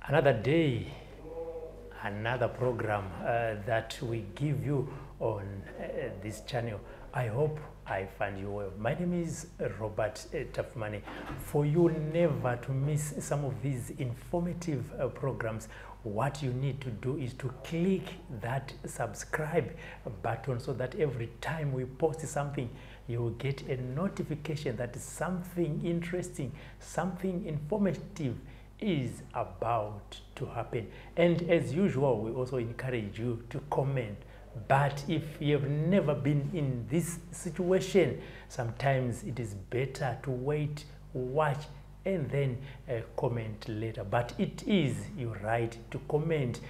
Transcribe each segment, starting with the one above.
Another day, another program that we give you on this channel. I hope I find you well. My name is Robert Tapfumaneyi. For you never to miss some of these informative programs, what you need to do is to click that subscribe button so that every time we post something, you will get a notification that something interesting, something informative is about to happen. And as usual, we also encourage you to comment. But if you have never been in this situation, sometimes it is better to wait, watch, and then comment later. But it is your right to comment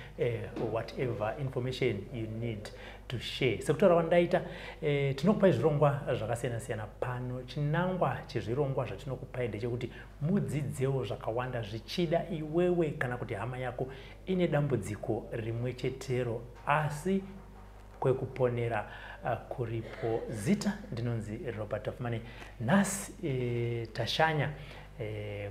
whatever information you need to share. Sekutaura kwandaita, tinokupai zvirongwa zvakasiyana-siyana pano. Chinangwa chezvirongwa zvatinokupai ndechekuti mudzidzewo zvakawanda, zvichida iwewe kana kuti hama yako ine dambudziko rimwe chetero, asi kwekuponera kuripo. Zita ndinonzi Robert Tapfumaneyi. Nhasi tashanya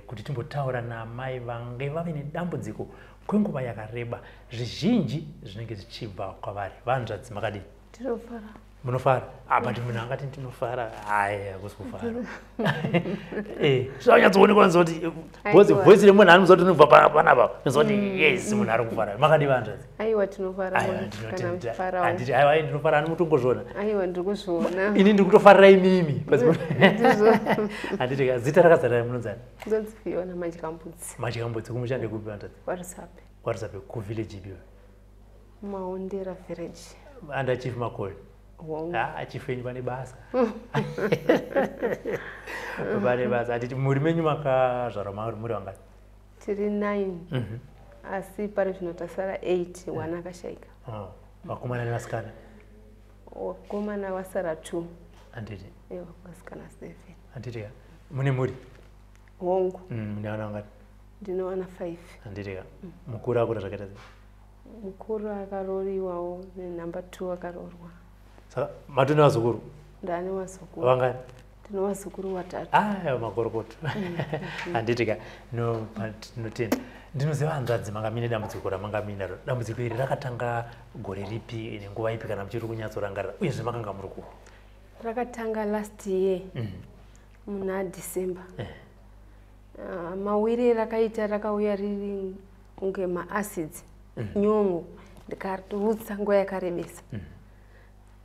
kuti timbotaura namai vange vave nedambudziko kwenguva yakareba. Zvizhinji zvinenge zvichibva kwavari. Vanzvadzi, makadii? Tinofara. Munofara? Ah, but munhu angati ndinofara, haya, hakusi kufara. Zvanyatsoonekwa nzoti Aiwa. voice remunhu anoziva kuti unobva panapa, unoziva kuti yes, munhu ari kufara. Makadii, vanzvadzi? Aiwa, tinofara. Aiwa, Munhu kana ndinotenda. muchifarawo. Handiti? Aiwa, ndinofara, ani mutongozviona. Aiwa, ndiri kuzviona. Ini ndiri kutofarira imimi. Ndizvo. Handiti ka? Zita rakazara munonzani? Ndonzi Fiona Madyambudzi. Madyambudzi. Kumushande kupi, vanzvadzi? KwaRusape. KwaRusape, kuvillage ipiwe? Maondera village. Anda Chief Makore? Hongu. Ah, chief enyu vane basa, vane basa. Handiti? Muri menyu makazvarwa muri vangani? Tiri 9, asi pari zvino tasara 8, wana akashayika. Oh, vakomana nevasikana? Vakomana vasara 2. Handiti? Ewa, vasikana 7. Handiti ka? Mune muri? Hongu. Mune vana vangani? Ndinowana 5. Handiti ka? Mukuru akura zvakaita sei? Mukuru akaroriwawo, nenhamba 2 akaroorwa. Saka matone vazukuru? Ndane vazukuru. Vangani? Ndine vazukuru vatatu. Aya, makorokoto. Handiti ka? No, tinotenda. Ndinoziva, hanzvadzi, manga mine dambudziko ramanga minaro. Dambudziko iri rakatanga gore ripi, nenguva ipi, kana muchiri kunyatsorangarira, uyezve makanga muri kupi? Rakatanga last year muna December. Mawiri rakaita, rakauya riri kunge maacids, nyongo, ndikarutsa nguva yakarebesa.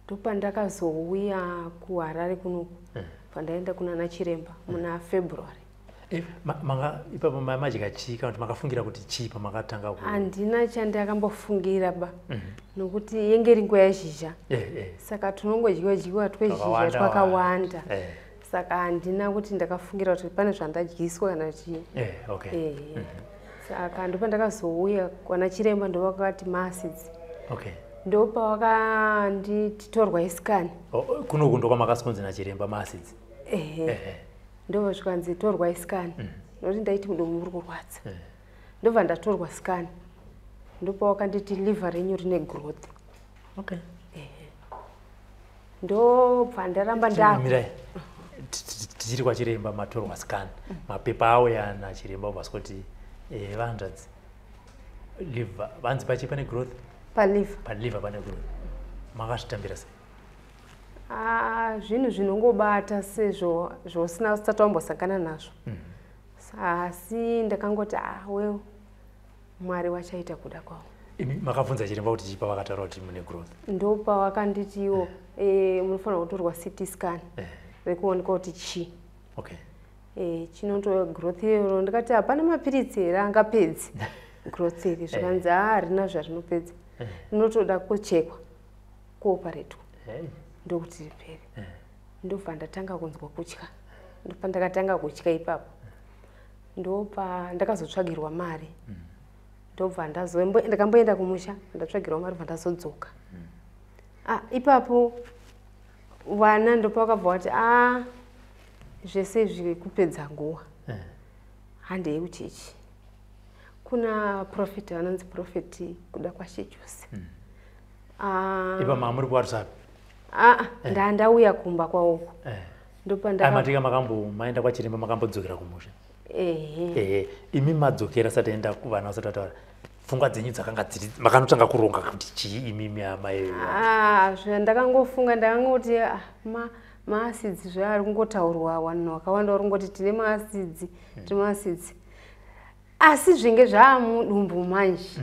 Ndopandakazouya kuHarare kunoku, pandaenda kunana chiremba muna February. Manga ipapo madya chii, kana kuti makafungira kuti chii pamakatanga ku Handina chandakambofungira ba, nokuti yenge iri nguva yezhizha. Saka tunongodyiwa dyiwa twezhizha Twakawanda. twakawanda. Saka handina kuti ndakafungira kuti pane zvandadyiswa kana chii. Saka ndopandakazouya kwana chiremba, ndovakati maacids. Ndopavakanditi torwa scan. Oh, kunoku ndokwamakasikonzi nachiremba maacids? Ehe. Ndobva zvikanzi torwa scan, nokuti ndaiti mudomo muri kurwadza. Ndobva ndatorwa scan, ndopavakanditi liver renyu rine growth. Ndobva ndaramba nda Mirai. Tichiri kwachiremba, matorwa scan, mapepa auya nachiremba, obva kuti vanzvadzi, liver vanzi pachi pane growth. Paliver. Paliver pane growth. Makazvitambira sei? Ah, zvinhu zvinongobata sezvo zvausina usati wambosangana nazvo. Asi ndakangoti, ah, well, Mwari wachaita kuda kwavo. Imi makabvunza chiremba kuti chipa vakataura kuti mune growth? Ndopavakanditiwo munofanira kutorwa CT scan rekuonekwa kuti chii. Chinoto growth iro. Ndikati hapana mapiritsi here angapedzi growth iri? Zvikanzi ha, harina zvarinopedza, rinotoda kuchekwa, kuoparetwa, ndokuti ripere. Ndobva ndatanga kunzwa kutya. Ndopandakatanga kutya ipapo, ndopa ndakazotsvagirwa mari, ndobva ndakamboenda kumusha, ndatsvagirwa mari, bva ndazodzoka. Ah, ipapo vana ndopavakabva vati, a, zvese izvi kupedza nguva, handei kuchechi kuna prophet vanonzi Prophet Kuda Kwashe Jose. Ah, Ipa mamuri kuWhatsApp? Ah, ndandauya kumba kwauko. Matika makambo maenda kwachiremba, makambodzokera kumusha? Ehe. Imi madzokera sati aenda kuvana vasati vataura, pfungwa dzenyu dzakanga dziri makanotanga kuronga kuti chii imimi amai? Ah, zvandakangofunga, ndakangoti maacids zvaari kungotaurwa, vanhu vakawanda vari kungoti tine maacids, tine maacids, asi zvinge zvaamudumbu manje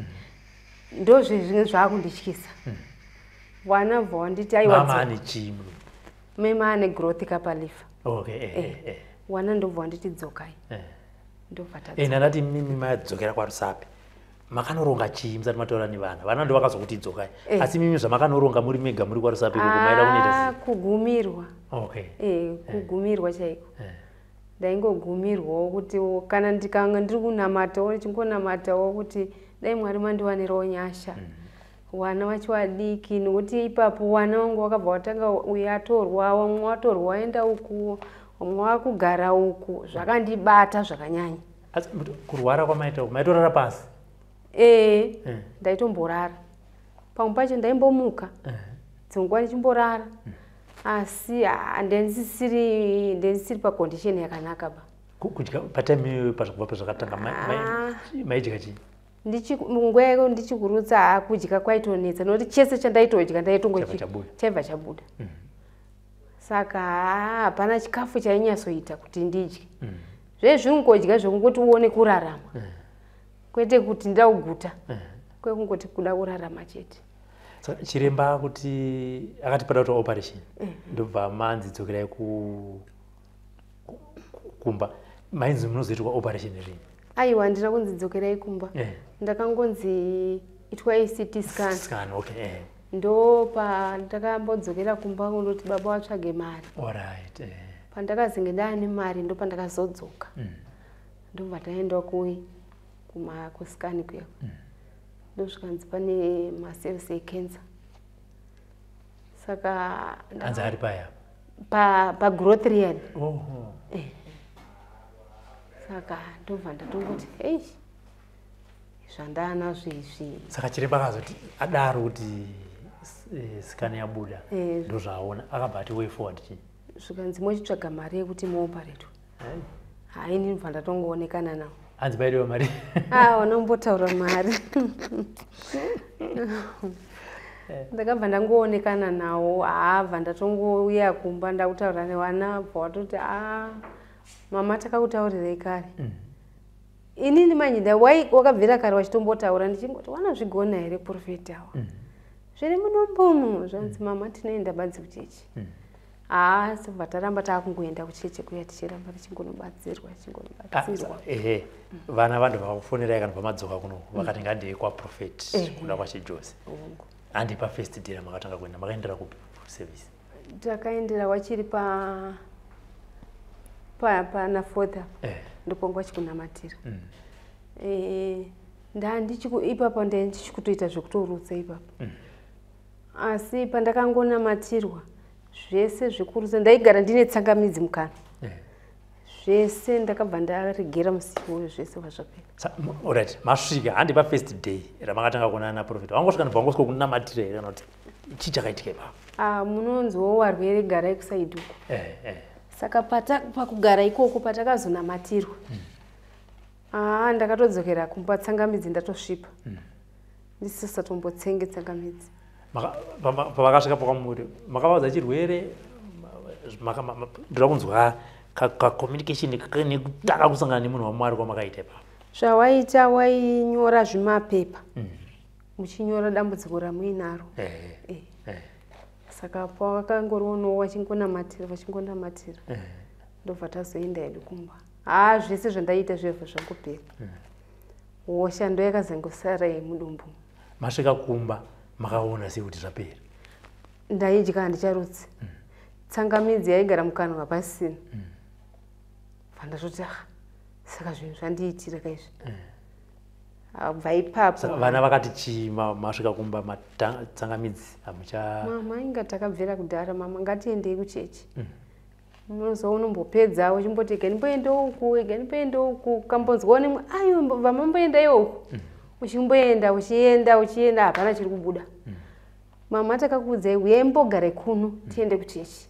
ndozvezvinge zvaakundityisa. Vana bva wanditi aiwa. Mama ane chii? Mema ane growth kapaliver. Okay, Wana ndobva wanditi dzokai. Ndobva tadzoka. Ndandati imimi madzokera kwaRusape, makanoronga chii musati mataura nevana? Vana ndo vakazokuti dzokai, asi mimi zvamakanoronga muri mega muri kwaRusape ikoko, maida kunoita Ah, sei? Kugumirwa. Kugumirwa chaiko. Ndaingogumirwawo kuti kana ndikanga ndiri kunamatawo, ndichingonamatawo kuti dai Mwari mandiwanirawo nyasha, wana vacho vadiki, nokuti ipapo wana wangu wakabva watanga, uyu atorwa, wamwe watorwa waenda uku, wamwe wakugara uku. Zvakandibata zvakanyanya. Asi kurwara kwamaita uku, maitorara pasi? Ee. Ndaitomborara, pamwe pacho ndaimbomuka, dzimwe nguva ndichimborara, asi ndendisiri pacondition yakanaka ba. Kudya patime iyoyo, pazvakubva pazvakatanga, maidya chii? Nguva yako ndichikurutsa, ha, kudya kwaitonetsa nokuti chese chandaitodya ndaitongo Chaibva chabuda. Chaibva chabuda. Saka haa, hapana chikafu chainyatsoita kuti ndidye. Zvezvingodya zvekungoti uone kurarama, kwete kuti ndauguta, kwekungoti kuda kurarama chete. Saka chiremba kuti akati pada kuita operation, ndobva manzi dzokerai kumba. Mainzi munozoitwa operation rini? Aiwa, handina kunzi dzokerai kumba. Ndakangonzi itwa aCT scan. Scan, okay. Ndo pandakambodzokera kumba kundoti baba vatsvage mari. Alright. Pandakazenge ndaane mari, ndo pandakazodzoka. Ndobva taenda kuscan kuya, ndosvikanzi pane macells ecancer, saka Anzi ari paya? Pagrowth riyani. Oho. Saka ndobva ndatongoti, ei, zvandaanazvo izvi. Saka chiremba akazoti adaro kuti scan yabuda, ndozvaaona, akabva ati way forward chii? Zvikanzi mochitsvaga mari yekuti muoparetwe. Hai, ndinobva ndatongoonekana nawo. Hanzi paidiwa mari? Ah, wanombotaura mari. Ndakabva ndangoonekana nawo, haabva ndatongouya kumba, ndakutaura nevana, bva watoti, a, mama, takakutaurirai kare. Inini manje wakabvira kare wachitombotaura, ndichingoti wanozvigona here prophet awa zviri mudombomo? Zvanzi, mama, tinoenda badzi kuchechi. Haa, sobva taramba taakungoenda kuchechi kuya, tichiramba tichingonobatsirwa, tichingonobatsirwa. Ehe, vana vanhu vakakufonerai kana pamadzoka kuno, vakati ngandei kwaprophet kuda kwachiJose? Hongu. Handi pafirst day ramakatanga kuenda, makaendera kupi service? Takaendera wachiri pa pa pana fourth apa. Ndopanga wachikunamatira. Ipapo ndai ndichikutoita zvekutorutsa ipapo, asi pandakangonamatirwa, zvese zvekurutsa, ndaigara ndine tsangamidzi mukanwa, zvese ndakabva ndaregera musi iwoyo, zvese vazvapera. Alright, masvika handi pafirst day ramakatanga kuonana naprophet, wangosvika ndobva wangosvika kunamatira here, kana kuti chii chakaitika ipapo? Ah, munonziwo warwere garai kuside uko. Saka pakugara ikoko patakazonamatirwa, aa, ndakatodzokera kumba tsangamidzi ndatosvipa, ndisisatombotsengi tsangamidzi. Pavakasvika pakwamuri, makavaudza chirwere? Ndoda kunzwa kacommunication nekutanga kusangana nemunhu waMwari kwamakaita ipapo. Zvawaita, wainyora zvimapepa, muchinyora dambudziko ramuinaro. Saka pawakangorionawo vachingonamatira, vachingonamatira, ndobva tazoenda hedu kumba. Haa, zvese zvandaiita zvaibva zvangopera. Hosha ndo yakazongosara yemudumbu. Masvika kumba, makaona sei kuti zvapera? Ndaidya, handicharutsi. Tsangamidzi yaigara mukanwa hapasisina. Bva ndatoti, ah, saka zvinhu zvandiitira kaizvi abva ipapo. Saka vana vakati chii masvika kumba, tsangamidzi hamucha? Mama, inga takabvira kudhara, mama, ngatiendei kuchechi. Munoziva unombopedza uchimboti ega ndimboendawo uku, ega ndimboendawo uku, kambonzwawo nemwe, ayo vamamboendaiwo uku, uchimboenda, uchienda, uchienda, hapana chiri kubuda. Mama, takakuudzai, uyai mbogare kuno tiende kuchechi.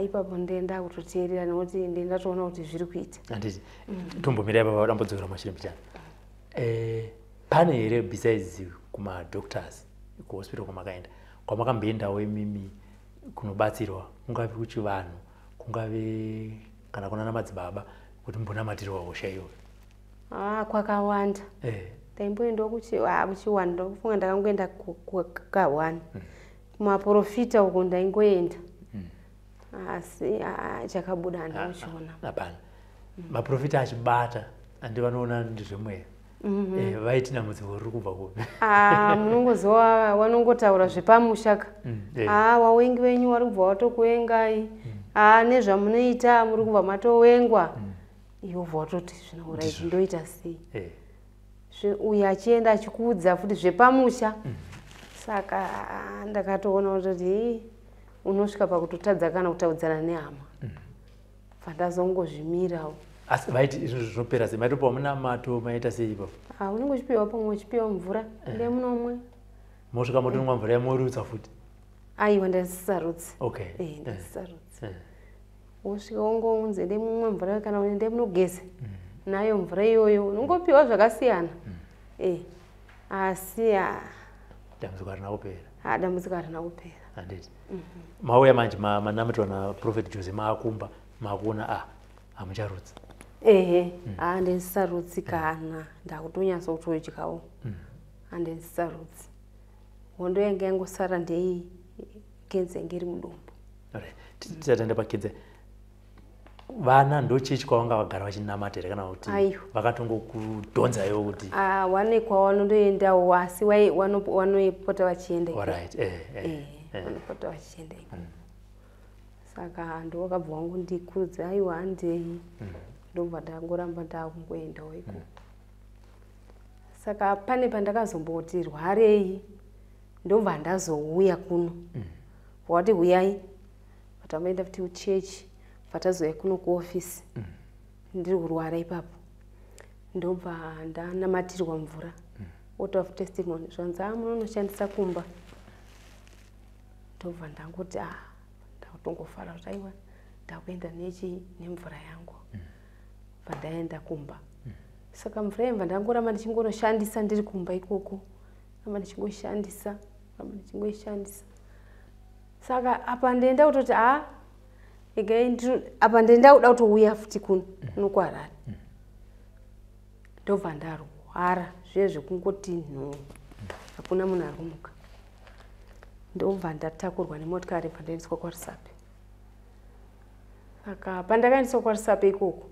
Ipapo ndenda kutoteerera nekuti ndendatoona kuti zviri kuita. Handiti tombomira ipapa, dambodzokera mashure mbichana. Pane here, besides kumadoctors, kuhospital kwamakaenda, kwamakamboendawo imimi kunobatsirwa, kungave kuchivanhu, kungave kana kuna namadzibaba, kuti mbonamatirwa hosha iyoyo? Kwakawanda. Ndaimboendawo kuchiwanhu, ndofunga ndakangoenda ka1 kumaprofita uko ndaingoenda, asi chakabuda handina kuchiona. Hapana. Maprofita achibata, handi vanoona ndezvemweya? Vaiti dambudziko riri kubva kupi? Munongoziva vanongotaura zvepamushaka. Wawengi venyu vari kubva watokuvengai. Nezvamunoita muri kubva matowengwa. Iwe ubva watoti zvino right, ndoita sei? Uyu achienda achikuudza futi zvepamusha. Saka ndakatoona kutoti unosvika pakutotadza kana kutaudzana nehama. Bva ndazongozvimirawo. Asi vaiti izvo zvinopera sei? Maitopiwa munamato, maita sei ipapo? Unenge uchipiwa, pamwe uchipiwa mvura, ndemunomwe. Mosvika motonwa mvura yamorutsa futi? Aiwa, ndasisarutsi. Ndasisarutsi. Wosvika wongounze ndemumwe mvura, kana kuti ndemunogeze nayo mvura iyoyo, unongopiwa zvakasiyana. Asi Dambudziko harina kupera. Dambudziko harina kupera. Handiti mauya manje manamatirwa naprophet Jose, maakumba maakuona hamucharutsi? Ehe, handisarutsi kana, ndakutonyatsa kutodyawo, handisarutsi. Hondo yange yangosara ndei kenza yange iri mudumbu. Alright. Tisati taenda pakenza, vana ndochechi kwavanga vagara vachinamata here, kana kuti Aiwa. vakatongokudhonzaiwo kuti? Wane kwavanondoendawo, asi vanopota vachienda ikoko. Alright. Vanopota vachienda ikoko. Saka ndowakabva wangondikudza, aiwa, handei. Ndobva ndangoramba ndakungoendawo ikoko. Saka pane pandakazomboti rwarei, ndobva ndazouya kuno. Wati huyai, vatamboenda futi kuchechi, vatazouya kuno kuofisi. Ndiri kurwara ipapo, ndobva ndanamatirwa mvura, water of testimony, zvanzi, munonoshandisa kumba." Ndobva ndangoti ndakutongofara kuti aiwa, ndakuenda nechi nemvura yangu. Bva ndaenda kumba. Saka mvura yemva ndangoramba ndichingonoshandisa ndiri kumba ikoko, ramba ndichingoshandisa, ramba ndichingoishandisa. Saka apa ndenda kutoti regai apa ndenda kuda kutouya futi kuno kuHarare. Ndobva ndarwara zviye zvekungoti nho, hakuna munhu ari kumuka. Ndobva ndatakurwa nemotikari, bva ndaendeswa kwaRusape. Saka pandakaendeswa kwaRusape ikoko,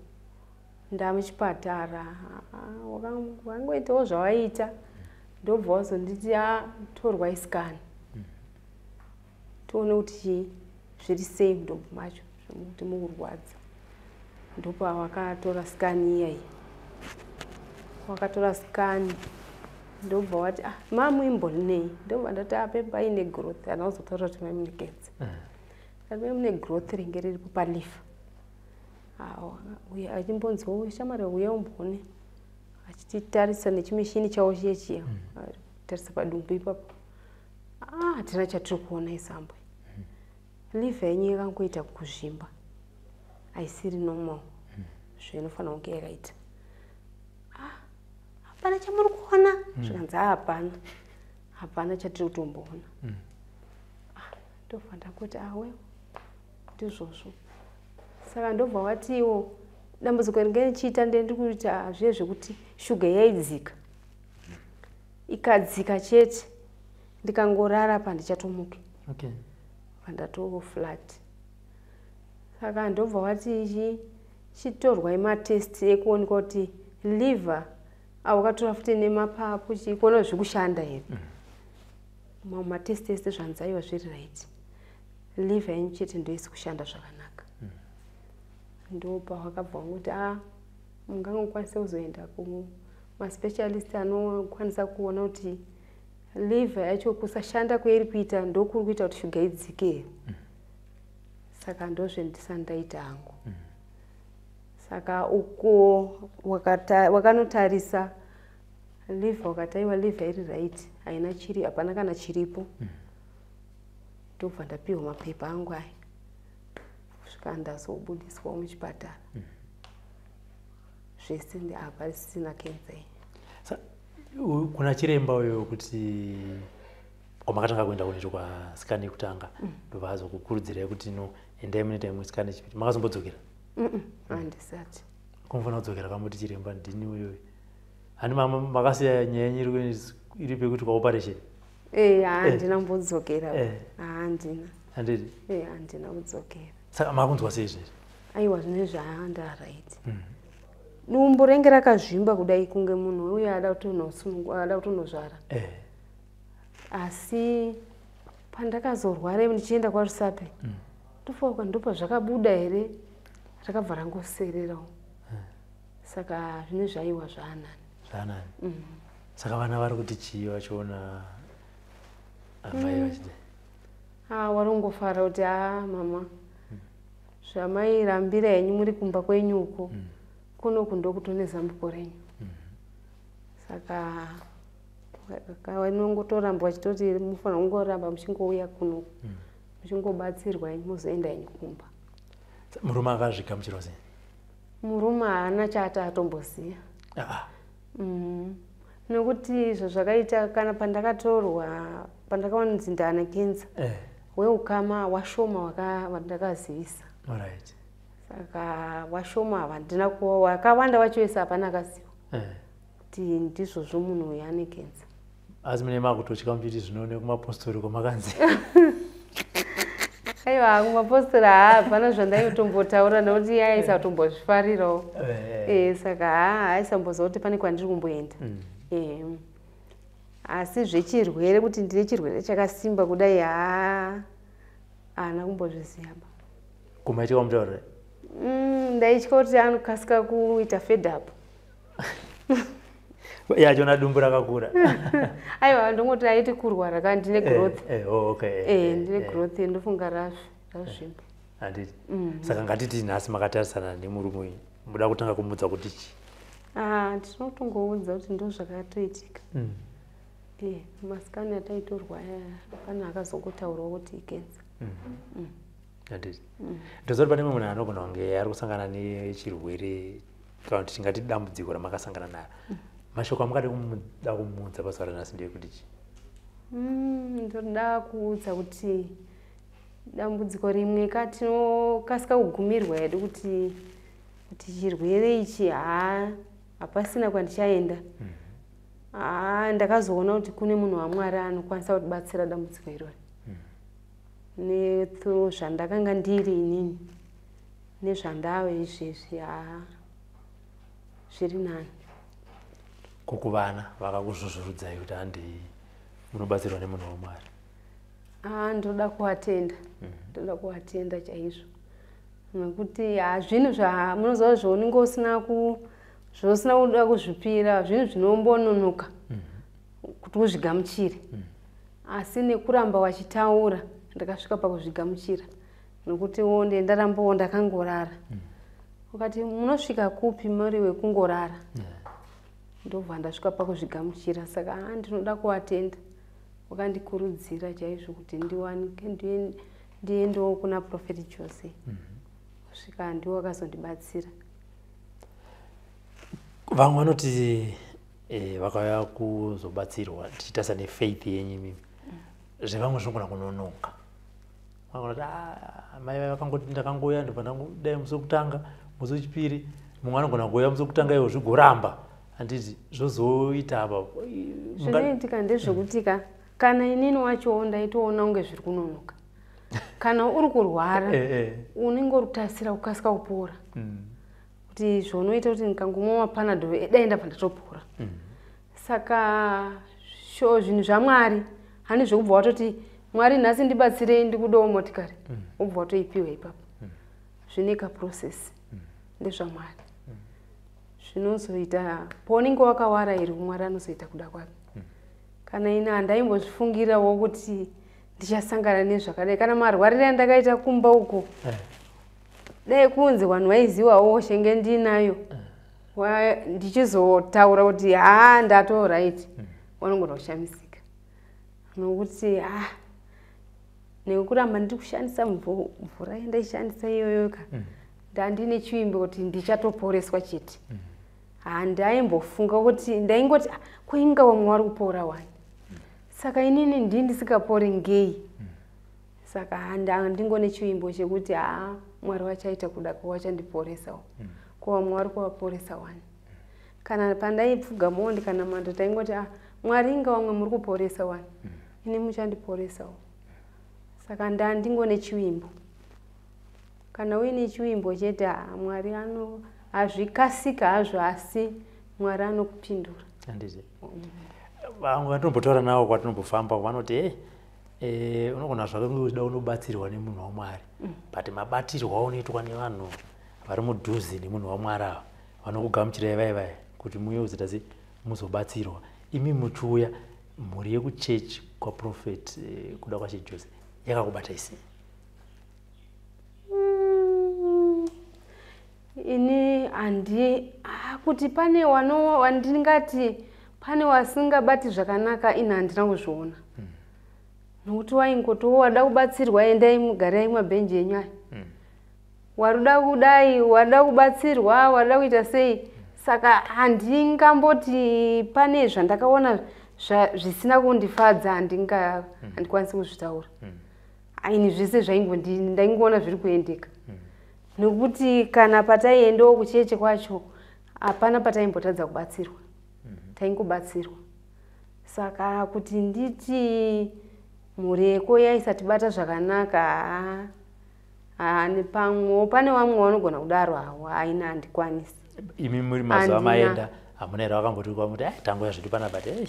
ndamuchipatara, wangoitawo zvavaita, ndobva wazonditi, "Torwai scan, tione kuti chii zviri sei mudumbu macho, kuti mukurwadza." Ndopawakatora scan iyai, wakatora scan, ndobva wati, "Mamuimborinei?" Ndobva ndati, "Ape paine growth." Hana kuzotaura kuti mai mune cancer. Ati mai mune growth ringe riripo paliver. Uye achimbonziwo, "Shamwari, uya umboone," achititarisa nechimishini chavo chiye chiya, tarisa padumbu ipapo. "Hatina chatiri kuona isambwe. Liver yenyu yakangoita kuzvimba, haisiri normal zvainofanira kunge yakaita." "Hapana chamuri kuona?" Zvikanzi, "Hapana, hapana chatiri kutomboona." Ndobva ndangoti, "Awe, ndizvozvo." Saka ndobva watiwo dambudziko ringe richiita, ndendiri kuita zviye zvekuti shuga yaidzika, ikadzika chete ndikangorara pandichatomuke. Pandatoo flat. Saka ndobva wati chitorwai matest ekuonekwa kuti liver, awakatora futi nemapapu, chikuona zviri kushanda here. Mamwe matest ese zvanzi aiwa, zviri right, liver yenyu chete ndoisi kushanda zvakanaka. Ndopawakabva wangoti, mungangokwanisa kuzoenda kumaspecialist anokwanisa kuona kuti liver yacho kusashanda kweiri kuita ndokuri kuita kuti shuga idzike here. Saka ndozvendisati ndaita hangu. Saka uko wakanotarisa liver, wakati aiwa, liver iri right, haina chiri, hapana kana chiripo. Ndobva ndapiwa mapepa angu aya. Kusvika ndazobudiswawo muchipatara. Zvese haparisina kenza iyi. Kuna chiremba uyo kuti kwamakatanga kuenda kunoitwa kwasikani yekutanga, ndobva azokukurudzirai kuti no, endai munoita imwe sikani yechipiri, makazombodzokera? Handisati. Kumufanira kudzokera kamuti chiremba ndini uyoyo, hani makasiya nyaya yenyu iri pekuti kwaoperation? Handina kumbodzokera. Handina. Handiti? Handina kudzokera. Saka makunzwa sei izvezvi? Aiwa, zvinezvi handaright. Dumbu renge rakazvimba kudai kunge munhu uyo ada kutonozvara. Asi pandakazorwara ndichienda kwaRusape, ndofunga ndopa zvakabuda here, rakabva rangosererawo. Saka zvinezvi aiwa, zvaanani. Zvaanani. Saka vana vari kuti chii vachiona amai vachidai? Vari kungofara kuti, "A mama, zvamairambira henyu muri kumba kwenyu uko, kunoku ndokutone zambuko renyu." Saka vanongotoramba vachitoti mufanira kungoramba muchingouya kuno, muchingobatsirwa henyu, mozoenda henyu kumba. Murume akazvigamuchirwa sei? Murume haana chaati atomboziva. Nekuti izvo zvakaita kana pandakatorwa, pandakaonzi ndane kenza, weukama washoma wandakazivisa. Saka washoma handina kuva wakawanda wacho wese hapana akaziva kuti ndizvozvo munhu uyu ane kenza. Asi mune makutotya muchiti zvino nekumapostori kwamakanzi? Aiwa, kumapostori haa, hapana zvandaitombotaura nekuti aisatombozvifarirawo. Saka haa, aisamboziva kuti pane kwandiri kumboenda. Asi zvechirwere, kuti ndine chirwere chakasimba kudai, haa, haana kumbozviziva ba. Kumaitya kwamutaurira? Ndaitya kuti anokasika kuita fed up. Yachiona dumbu rakakura. Aiwa, ndongoti aiti kurwara ka, ndine growth. Oh, okay. Ndine growth, ndofunga razvimba. Handiti? Saka ngatiti nhasi makatarisana nemurume uyu, muda kutanga kumudza kuti chii? Ah, ndinotongoudza kuti ndo zvakatoitika. Masikani ataitorwa aya, pane akazongotaurawo kuti ikenza. Handiti? Ndoziva kuti pane mumwe munhu anogona kunge ari kusangana nechirwere kana kuti tingati dambudziko ramakasangana naro. Mashoko amungade kumuda kumuudza pazuva ranhasi ndeyekuti chii? Ndoda kuudza kuti dambudziko rimwe ka, tinokasika kugumirwa hedu kuti chirwere ichi, haa, hapasina kwandichaenda. Haa, ndakazoona kuti kune munhu waMwari anokwanisa kutibatsira dambudziko irori. Nethrough zvandakanga ndiri inini nezvandave izvezvi, haa, zviri nani. Kukuvana vakakuzvuzvurudzai kuti handei munobatsirwa nemunhu waMwari? Ah, ndoda kuvatenda, ndoda kuvatenda chaizvo, nekuti hazvinhu zva munoziva zvaunenge usina ku zvausina kuda kuzvipira, zvinhu zvinombononoka kuti uzvigamuchire. Asi nekuramba wachitaura, ndakasvika pakuzvigamuchira, nekuti wo ndarambawo ndakangorara. Ukati munosvika kupi muri wekungorara? Ndobva ndasvika pakuzvigamuchira. Saka ndinoda kuvatenda, wakandikurudzira chaizvo kuti ndiwanike ndiendewo kuna Prophet Jose, kusvika ndiwo wakazondibatsira. Vamwe vanoti vakauya kuzobatsirwa, tichitarisa nefaith yenyu imimi, zvevamwe zvinogona kunonoka. Vanogona kuti, "Ah, mai vai vakangoti ndakangouya, ndobva ndangodai musi wekutanga, musi wechipiri." Mumwe anogona kuuya musi wekutanga iwo zvigoramba, handiti? Zvozoita apa. Zvinoitika ndezvekuti ka, kana inini wachowo ndaitoona kunge zviri kunonoka. Kana uri kurwara, unenge uri kutarisira kukasika kupora, kuti zvonoita kuti ndikangomwa mapanadol, dai ndabva ndatopora. Saka sho zvinhu zvaMwari hani zvekubva watoti, "Mwari, nhasi ndibatsirei, ndikudawo motikari," wobva watoipiwa ipapo. Zvine kaprocess, ndezvaMwari. Zvinozoita paunenge wakawara iri, Mwari anozoita kuda kwake. Kana ini handaimbozvifungirawo kuti ndichasangana nezvakadai, kana marwariro andakaita kumba uko. Dai kunzi vanhu vaizivawo shenge ndinayo, ndichizotaura kuti haa, ndato right, vanogona kushamisika, nokuti ha. Nekuramba ndiri kushandisa mvura yandaishandisa iyoyo ka, ndandine chivimbo kuti ndichatoporeswa chete. Handaimbofunga kuti ndaingoti, "Ah, kuinga vamwe vari kupora wani, saka inini ndii ndisingapori ngei?" Saka handingone chivimbo chekuti haa, Mwari vachaita kuda kwavachandiporesawo, ko vamwe vari kuvaporesa wani. Kana pandaipfugamawo ndikanamata, taingoti, "Ah, Mwari, inga vamwe muri kuporesa wani, ini muchandiporesawo." Saka ndandingone chivimbo. Kana uine chivimbo chete, haa, Mwari ano hazvikasika hazvo, asi Mwari anokupindura. Handiti vamwe vatinombotaura navo kwatinombofamba vanoti, unogona zvako kunge uchida unobatsirwa nemunhu waMwari, but mabatirwo aunoitwa nevanhu vari mudhuze nemunhu waMwari ava vanokugamuchirai vai vai kuti muuye kuzoita se muzobatsirwa, imi muchiuya, mhuri yekuchechi kwaProphet Kudakwashe Jose yakakubatai sei? Ini handi kuti pane wano wandingati pane wasingabati zvakanaka, ini handina kuzviona, nokuti waingotiwo wada kubatsirwa, endai mugarai mabhenji enyu aya. Waruda kudai, wada kubatsirwa, wada kuita sei. Saka handingamboti pane zvandakaona zvisina kundifadza, handikwanisi kuzvitaura. Aini zvese zvaingondi ndaingoona zviri kuendeka, nokuti kana pataiendawo kucheche kwacho hapana pataimbotadza kubatsirwa, taingobatsirwa. Saka kuti nditi mhuri yeko yaisatibata zvakanaka, haa, haa, pamwewo pane vamwe vanogona kudaro hawo, haina, handikwanisi. Imi muri mazuva Handina. Maenda hamuna here vakamboti kwamuti, "Ai, tanguya zvedu panapa"? Ti ei,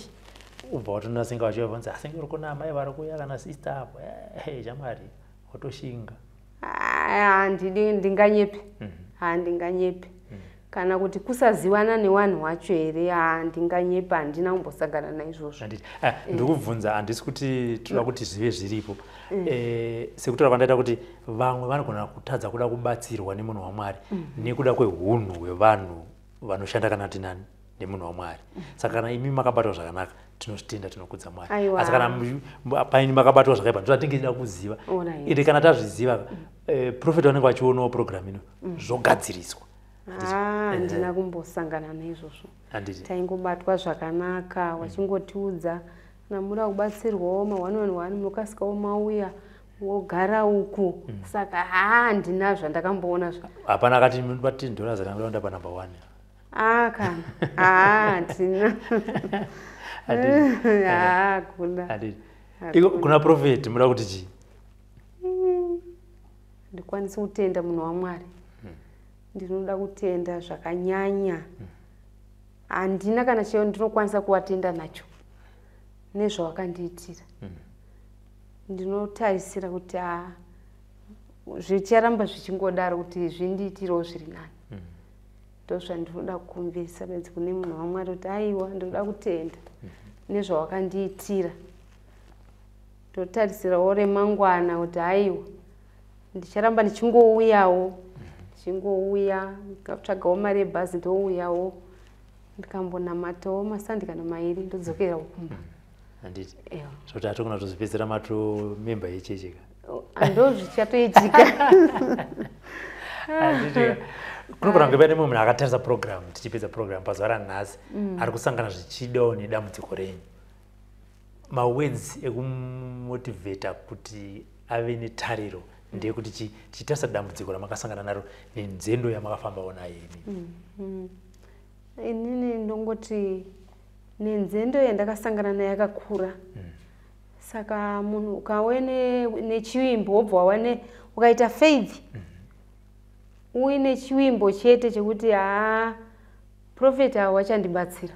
ubva watonasenga vachivabvunza, "Asenge uri kuna amai vari kuuya kana sister apo?" Shamwari, watoshinga. Handidi, ndinganyepe, handinganyepe. Kana kuti kusazivana newanhu wacho here, handinganyepe, handina kumbosangana naizvozvo. Handiti ndiri kubvunza, handisi kuti toda kuti zvive zviripo. Sekutaura kwandaita kuti vamwe vanogona kutadza kuda kubatsirwa nemunhu waMwari nekuda kwehunhu hwevanhu vanoshanda kana kuti nani nemunhu waMwari. Saka kana imi makabatwa zvakanaka, tinozvitenda, tinokudza Mwari. Aiwa. Asi kana paini makabatwa zvakaipa, ndotatinge tida kuziva. Ende kana tazviziva, prophet vanenge vachionawo program ino, zvogadziriswa. Ah, handina kumbosangana naizvozvo. Handiti? Taingobatwa zvakanaka, wachingotiudza kana muda kubatsirwawo ma1 on 1, munokasikawo mauya wogara uku. Saka haa, handina zvandakamboona Hapana akati pa $10 rangu pa number one? Ah, kana haa, handina. Handiti? Haa, hakuna. Handiti iko kuna prophet muda kuti chii? Ndikwanisi kutenda munhu waMwari, ndinoda kutenda zvakanyanya. Handina kana cheo ndinokwanisa kuvatenda nacho nezvawakandiitira. Ndinotarisira kuti a zvicharamba zvichingodaro, kuti zvindiitirewo zviri nani. Ndozvandinoda kukumbirisa bedzi kune munhu waMwari, kuti aiwa, ndinoda kutenda nezvawakandiitira. Ndotarisirawo remangwana kuti aiwa, ndicharamba ndichingouyawo, ndichingouya, ndikatsvagawo mari yebhazi ndouyawo, ndikambonamatawo maSunday kana mairi, ndodzokera kumba. Handiti? Ewa. Zvokuti hatogona kutozvipedzera mato memba yecheche ka? Ndo zvichatoitika. Handiti kunogona kunge paine mumwe munhu akatarisa program, tichipedza program pazuva ranhasi, ari kusangana zvichidawo nedambudziko renyu, mawords ekumotivheta kuti ave netariro ndeyekuti tichitarisa dambudziko ramakasangana naro nenzendo yamakafambawo nayo imi? Inini ndongoti nenzendo yandakasangana nayo yakakura. Saka munhu ukave nechivimbo, wobva wawane ukaita faith, uine chivimbo chete chekuti haa, prophet avo vachandibatsira.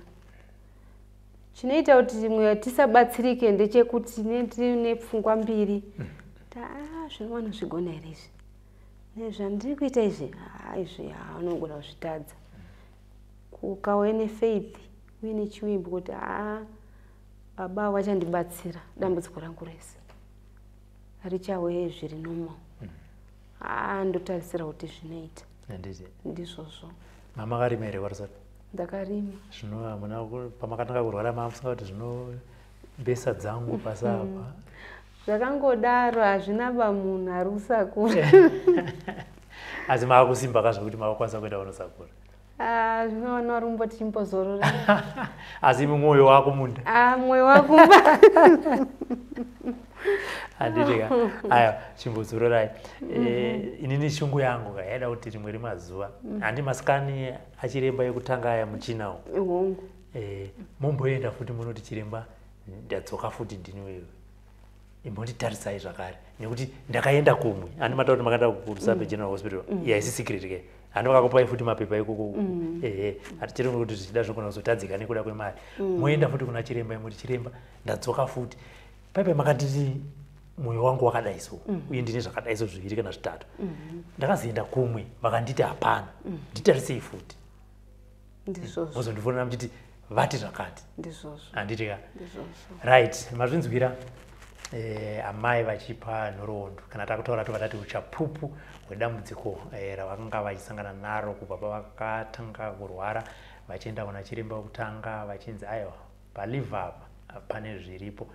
Chinoita kuti mwe tisabatsirike ndechekuti tine pfungwa mbiri, ta zvinowana zvigona here izvi nezvandiri kuita izvi? Haa, izvi haa, unogona kuzvitadza. Ukauya nefaith, uine chivimbo kuti haa, baba vachandibatsira, dambudziko rangu rese richauye zviri normal, haa, ndotarisira kuti zvinoita. Handiti? Ndizvozvo. Mamakarima here kwarisati? Ndakarima. Zvino hamuna pamakatanga kurwara mamusinga kuti zvino mbesa dzangu pasi apa? Zvakangodaro, hazvina bamunhu ari kusakura. Asi maakusimba ka zvokuti makakwanisa kuenda kunosakura? Ah, zvinoona uri kumboti chimbozorora. Asi mwoyo wako munda? Ah, mwoyo wakumba. Handiti ka? Aya, chimbozororai. Inini shungu yangu ka yaida kuti rimwe remazuva, handi masikani achiremba ekutanga aya muchinawo, Hongu. Momboenda futi munoti, "Chiremba, ndadzoka futi, ndini wewe, imbonditarisai zvakare nekuti ndakaenda kumwe." Handi mataura kuti makaenda kuRusape General Hospital? Yaisi secret ke, handi vakakupai futi mapepa ikoko? Ehe, hatichiri kuti zvichida zvogona kuzotadzika nekuda kwemari. Moenda futi kuna chiremba, imuti, "Chiremba, ndadzoka futi, paipai makanditi mwoyo wangu wakadai so, uye ndine zvakadai so zviviri kana zvitatu. Ndakazoenda kumwe vakanditi hapana, nditarisei futi." Ndizvozvo. Mozondifonera muchiti vati zvakati. Ndizvozvo. Handiti ka? Ndizvozvo. Right, mazvinzwira, amai vachipa nhoroondo, kana takutaura tobva tati uchapupu hwedambudziko ravakanga vachisangana naro kubva pavakatanga kurwara, vachienda kuna chiremba wekutanga vachinzi aiwa, paliver apa pane zviripo.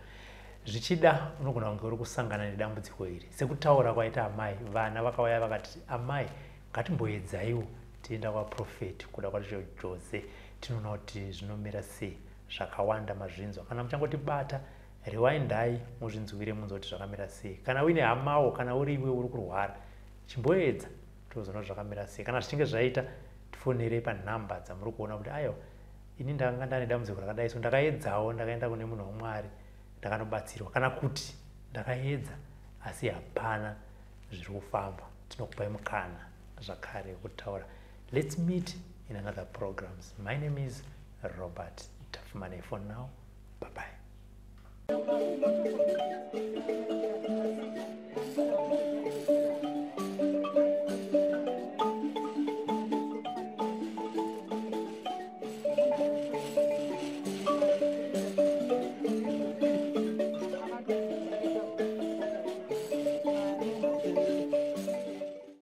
Zvichida unogona kunge uri kusangana nedambudziko iri sekutaura kwaita amai. Vana vakauya vakati, "Amai, ngatimboedzaiwo tienda kwaProphet kuda kwacho Jose, tinoona kuti zvinomira sei." Zvakawanda mazvinzwa. Kana muchangotibata, rewindai muzvinzwire, munzwa kuti zvakamira sei. Kana uine hamawo, kana uri iwe uri kurwara, chimboedza tozoona kuti zvakamira sei. Kana zvichinge zvaita, tifonerei panhamba dzamuri kuona kuti aiwa, ini ndakanga ndane dambudziko rakadai so, ndakaedzawo, ndakaenda kune munhu waMwari, ndakanobatsirwa, kana kuti ndakaedza asi hapana zviri kufamba. Tinokupai mukana zvakare wekutaura. Let's meet in another programs. My name is Robert Tafumane. For now, bye bye.